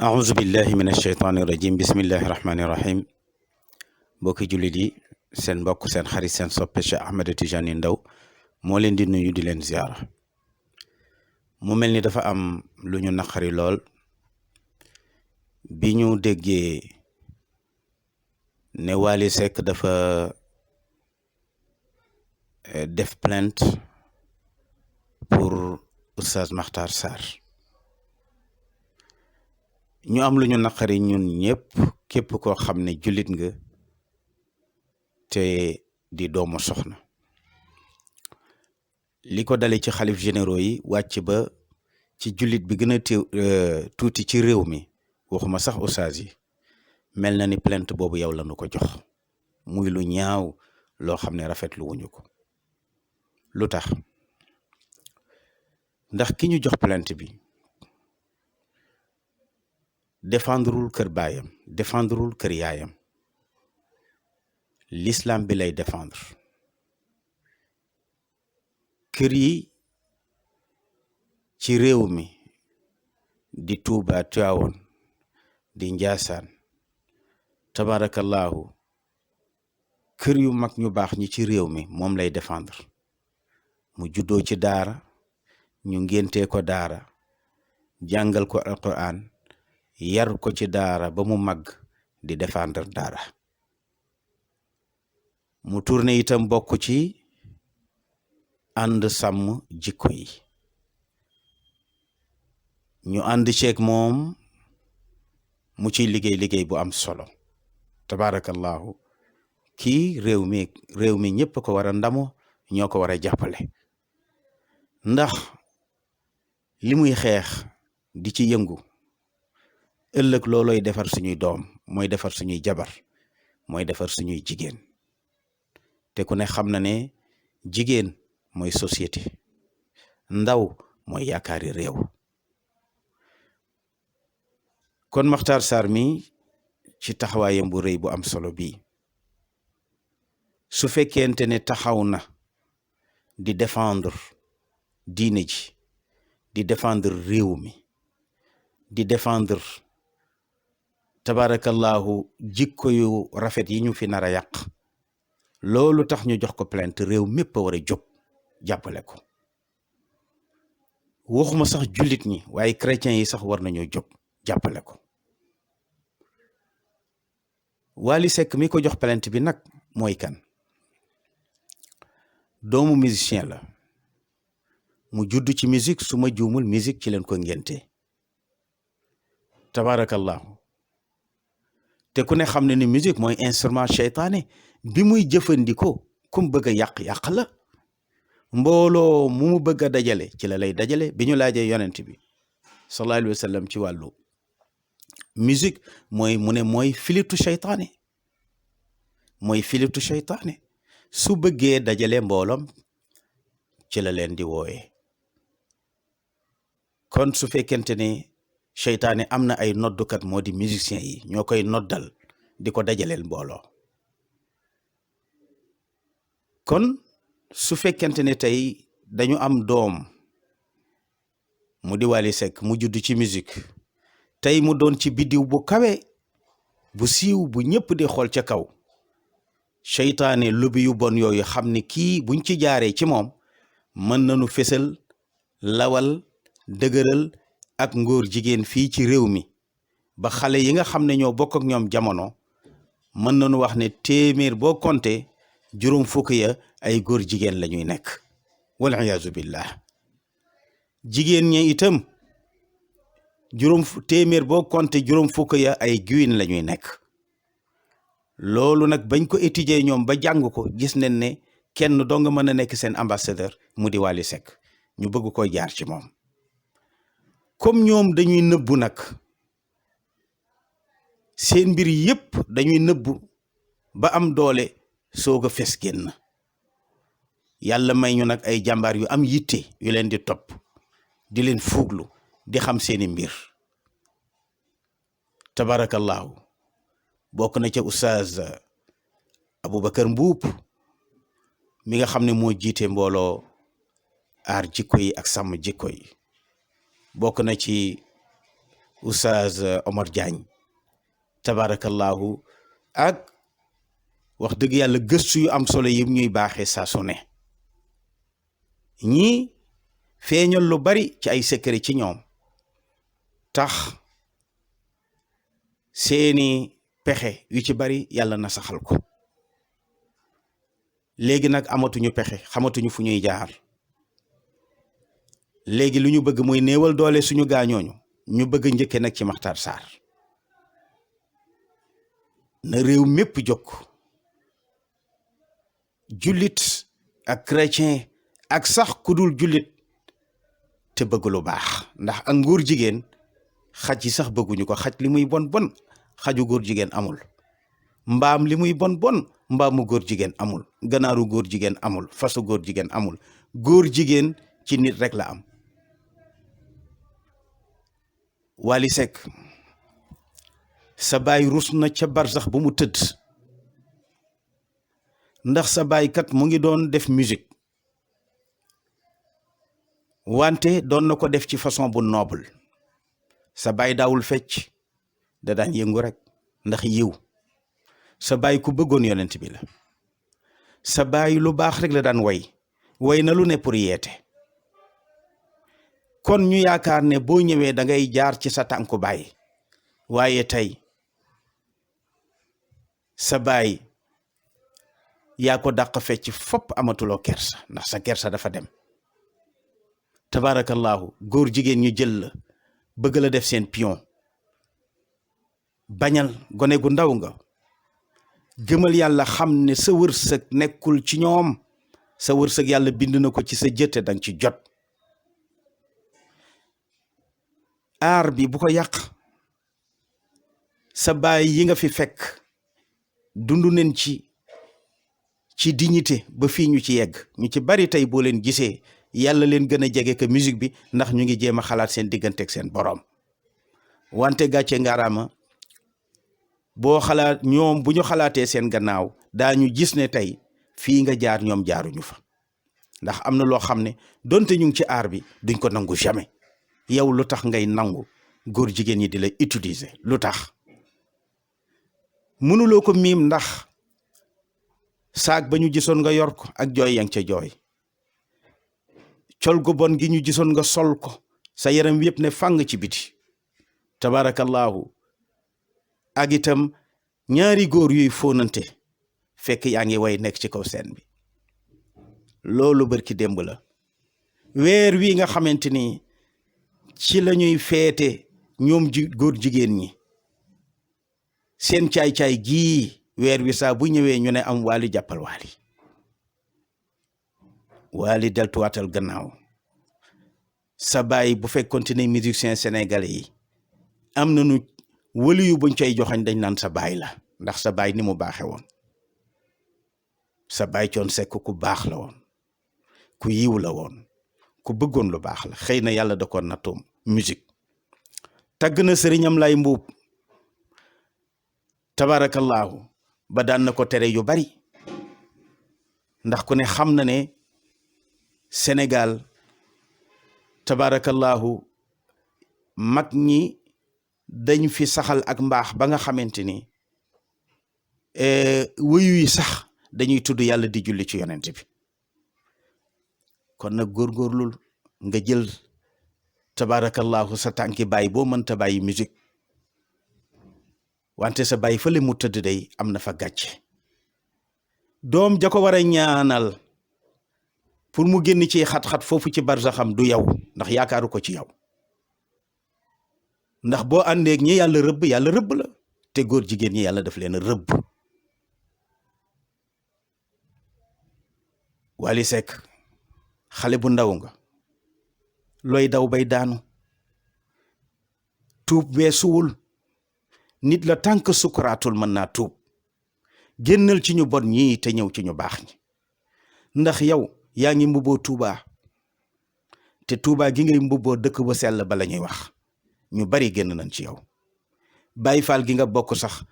أعوذ بالله من الشيطان الرجيم بسم الله الرحمن الرحيم mbokki jullit yi seen mbokk seen xarit seen soppe Cheikh Ahmed Tidiane Ndao moo leen di nuyu di leen ziara mu mel ni dafa am lu ñu naqari lool bi ñu déggee ne Wally Seck dafa def plainte pour Oustaz Makhtar Sarr ñu am lu ñu naqari ñun ñëpp képp koo xam ne jullit nga te di doomu soxna li ko dale ci xalif généraux yi wàcc ba ci jullit bi gën a tuuti ci réew mi waxuma sax oustaz yi mel na ni plainte boobu yow la nu ko jox muy lu ñaaw loo xam ne rafetlu wuñu ko lu tax ndax ki ñu jox plainte bi défendrul kër baayam défendrul kër yaayam l'islam bi lay défendre kër yi ci réew mi di Tuuba Tiwaawoon di Njaasaan tabarakallahu kër yu mag ñu baax ñi ci réew mi moom lay défendre mu juddoo ci daara ñu ngéntee ko daara jàngal ko alquran yar ko ci daara ba mu mag di défendre daara mu tourné itam bokk ci ànd sàmm jikko yi ñu ànd ceeg moom mu ciy liggéey bu am solo tabarakallahu kii réew mi ñëpp ko war a ndamo ñoo ko war a jàppale ndax li muy xeex di ci yëngu ëllëg looloy defar suñuy doom mooy defar suñuy jabar mooy defar suñuy jigéen te ku ne xam na ne jigéen mooy société ndaw mooy yaakaari réew kon Makhtar Sarr mi ci taxawaayam bu rëy bu am solo bii su fekkente ne taxaw na di défendre diine ji di défendre réew mi di défendre tabarakallahu jikko yu rafet yi ñu fi nar a yàq loolu tax ñu jox ko plainte réew mépp a war a jóg jàppale ko waxuma sax jullit ñi waaye chrétiens yi sax war nañoo jóg jàppale ko Wally Seck mi ko jox plainte bi nag mooy kan doomu musicien la mu judd ci musique su ma juumul musique ci leen ko ngénte tabarakallahu te ku ne xam ne ni musique mooy instrument seytaane bi muy jëfandikoo kum bëgg a yàq la mbooloo mu bëgg a dajale ci la lay dajale bi ñu laajee yonent bi sallallahu alayhi wa sallam ci wàllu musique mooy filitu seytaane su bëggee dajale mbooloom ci la leen di wooyee kon su fekkente ne seytaane am na ay noddukat moo di musicien yi ñoo koy noddal di ko dajaleel mbooloo kon su fekkente ne tey dañu am doom mu di Wally Seck mu judd ci musique tey mu doon ci biddiw bu kawe bu siiw bu ñëpp di xool ca kaw seytaane lubi yu bon yooyu xam ne kii buñ ci jaaree ci moom mën nañu fésal lawal dëgëral ak ngóor jigéen fii ci réew mi ba xale yi nga xam ne ñoo bokk ak ñoom jamono mën nañu wax ne téeméer boo compté juróom fukk ya ay góor jigéen la ñuy nekk wal iyaazu billah jigéen ñi itam téeméer boo compté juróom fukk ya ay guwin la ñuy nekk loolu nag bañ ko étudier ñoom ba jàng ko gis nañ ne kenn doo nga mën a nekk seen ambassadeur mu di Wally Seck ñu bëgg koy jaar ci moom comme ñoom dañuy nëbbu nag seen mbir yépp dañuy nëbbu ba am doole soog a fes génn yàlla may ñu nag ay jàmbaar yu am yitte yu leen di topp di leen fuuglu di xam seeni mbir tabarakallahu bokk na ca oustaz Aboubacar Mbuub mi nga xam ne moo jiite mbooloo aar jikko yi ak sàmm jikko yi bokk na ci Oustaz Omar Diagne tabarakallahu ak wax dëgg yàlla gëstu yu am solo yi ñuy baaxee saa su ne ñii feeñal lu bari ci ay secret ci ñoom tax seeni pexe yu ci bari yàlla na saxal ko léegi nag amatuñu pexe xamatuñu fu ñuy jaar léegi lu ñu bëgg mooy néewal doole suñu gaañooñu ñu bëgg njëkke nag ci Makhtar Sarr na réew mépp jóg jullit ak chrétien ak sax ku dul jullit te bëgg lu baax ndax ak nguur jigéen xaj yi sax bëgguñu ko xaj li muy bon bon xaju góor jigéen amul mbaam li muy bon bon mbaamu góor jigéen amul ganaaru góor jigéen amul fasu góor jigéen amul góor jigéen ci nit rek la am. Wally Seck sa baay rus na ca barsax bu mu tëdd ndax sa baay kat mu ngi doon def musique wante doon na ko def ci façon bu noble sa baay daawul fecc da daan yëngu rek ndax yiw sa baay ku bëggoon yonent bi la sa baay lu baax rek la daan way na lu ne pour yeete kon ñu yaakaar ne boo ñëwee da ngay jaar ci sa tànku baay waaye tey sa baay yaa ko dàq fecc fopp amatuloo kersa ndax sa kersa dafa dem tabarakallahu góor jigéen ñu jël la bëgg la def seen pion bañal gone gu ndaw nga gëmal yàlla xam ne sa wërsëg nekkul ci ñoom sa wërsëg yàlla bind na ko ci sa jëtte dang ci jot aar bi bu ko yàq sa baay yi nga fi fekk dundu nañ ci dignité ba fii ñu ci yegg ñu ci bari tey boo leen gisee yàlla leen gën a jege que musique bi ndax ñu ngi jéem a xalaat seen digganteeg seen borom wante gàcce ngaaraama boo xalaat ñoom bu ñu xalaatee seen gannaaw daañu gis ne tey fii nga jaar ñoom jaaruñu fa ndax am na loo xam ne donte ñu ngi ci aar bi duñ ko nangu jamais yow lu tax ngay nangu góor jigéen ñi di la utiliser lu tax mënuloo ko miim ndax saag ba ñu gisoon nga yor ko ak jooy yang ca jooy col gu bon gi ñu gisoon nga sol ko sa yaram yëpp ne fàng ci biti tabarakallahu ak itam ñaari góor yuy fóonante fekk yaa ngi way nekk ci kaw scène bi loolu barki démb la weer wi nga xamante ni ci la ñuy feete ñoom góor jigéen ñi seen caay-caay gii weer wi saa bu ñëwee ñu ne am Wally jàppal Wally deltuwaatal gannaaw sa baay bu fekkoonte ne musiciens sénégalais yi am nañu wëli yu buñ cay joxañ dañ naan sa baay la ndax sa baay ni mu baaxe woon sa baay Thione Seck ku baax la woon ku yiw la woon ku bëggoon lu baax la xëy na yàlla da ko nattoom musique tagg na sëriñam lay mbuub tabarakallahu ba daan na ko tere yu bari ndax ku ne xam na ne Sénégal tabarakallahu mag ñi dañ fi saxal ak mbaax ba nga xamante ni wëyu yi sax dañuy tudd yàlla di julli ci yonent bi kon nag góorgóorlul nga jël tabarakallahu sa tànki baay boo mënta bàyyi musique wante sa baay fële mu tëdd day am na fa gàcce doom ja ko war a ñaanal pour mu génn ci xat-xat foofu ci barzaxam du yow ndax yaakaaru ko ci yow ndax boo àndeeg ñi yàlla rëbb la te góor jigéen ñi yàlla daf leen rëbb. Wally Seck xale bu ndaw nga looy daw bay daanu tuub weesuwul nit la tànk sukuraatul mën naa tuub génnal ci ñu bon ñii te ñëw ci ñu baax ñi ndax yow yaa ngi mbubboo Tuuba te Tuuba gi ngay mbubboo dëkk ba sell ba la ñuy wax ñu bari génn nañ ci yow Baay Faal gi nga bokk sax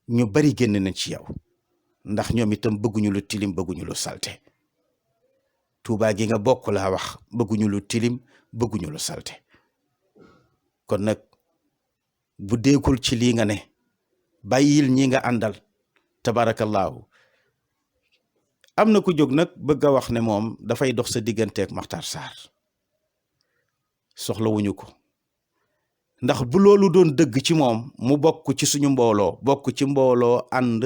ñu bari génn nañ ci yow ndax ñoom itam bëgguñu lu tilim bëgguñu lu salte Tuuba gi nga bokk laa wax bëgguñu lu tilim bëgguñu lu salte kon nag bu deekul ci lii nga ne bàyyil ñi nga àndal tabarakallahu am na ku jóg nag bëgg a wax ne moom dafay dox sa digganteeg Makhtar Sarr soxlawuñu ko ndax bu loolu doon dëgg ci moom mu bokk ci suñu mbooloo bokk ci mbooloo ànd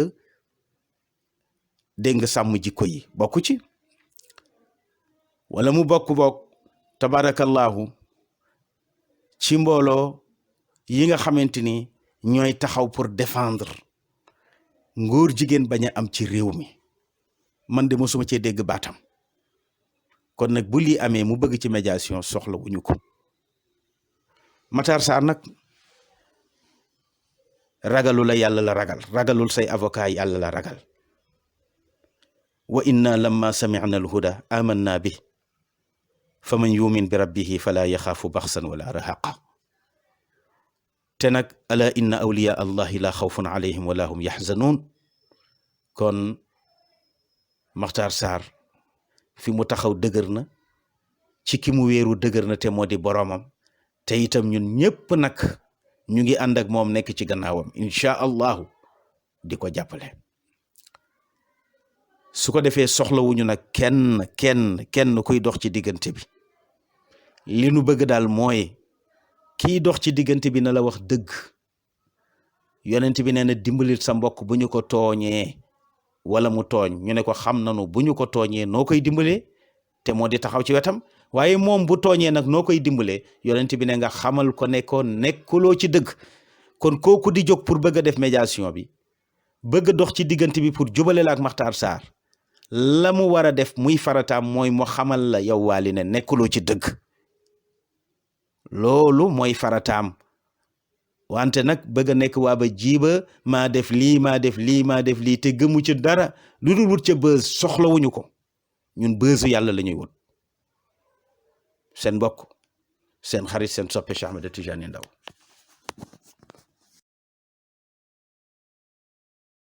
dégg nga sàmm jikko yi bokk ci wala mu bokk tabarakallahu ci mbooloo yi nga xamante ni ñooy taxaw pour défendre ngóor jigéen bañ a am ci réew mi man de mosuma cee dégg baatam kon nag bu lii amee mu bëgg ci médiation soxla wuñu ko Makhtar Sarr nag ragalu la yàlla la ragal ragalul say avocat yàlla la ragal wa inna lamma sami'na al-huda amanna bi fa man yumin bi rabbihi fala yaxaafu baxsan wala rahaqa te nag ala inna awliya allahi la xawfun alayhim wala hum yaxzanuun kon Makhtar Sarr fi mu taxaw dëgër na ci ki mu wéeru dëgër na te moo di boroomam te itam ñun ñépp nag ñu ngi ànd ak moom nekk ci gannaawam incha allahu di ko jàppale su ko defee soxlawuñu nag kenn kuy dox ci diggante bi li nu bëgg daal mooy kiy dox ci diggante bi na la wax dëgg yonent bi nee na dimbalit sa mbokk bu ñu ko tooñee wala mu tooñ ñu ne ko xam nanu bu ñu ko tooñee noo koy dimbalee te moo di taxaw ci wetam waaye moom bu tooñee nag noo koy dimbalee yonent bi ne nga xamal ko ne ko nekkuloo ci dëgg kon kooku di jóg pour bëgg a def médiation bi bëgg a dox ci diggante bi pour jubale la ak Makhtar Sarr la mu war a def muy farataam mooy mu xamal la yow Wally ne nekkuloo ci dëgg loolu mooy farataam wante nag bëgg a nekk waa ba jiiba maa def lii te gëmu ci dara lu dul wut ca bës soxlawuñu ko ñun bësu yàlla la ñuy wut seen mbokk seen xarit seen soppe Cheikh Ahmed Tidiane Ndao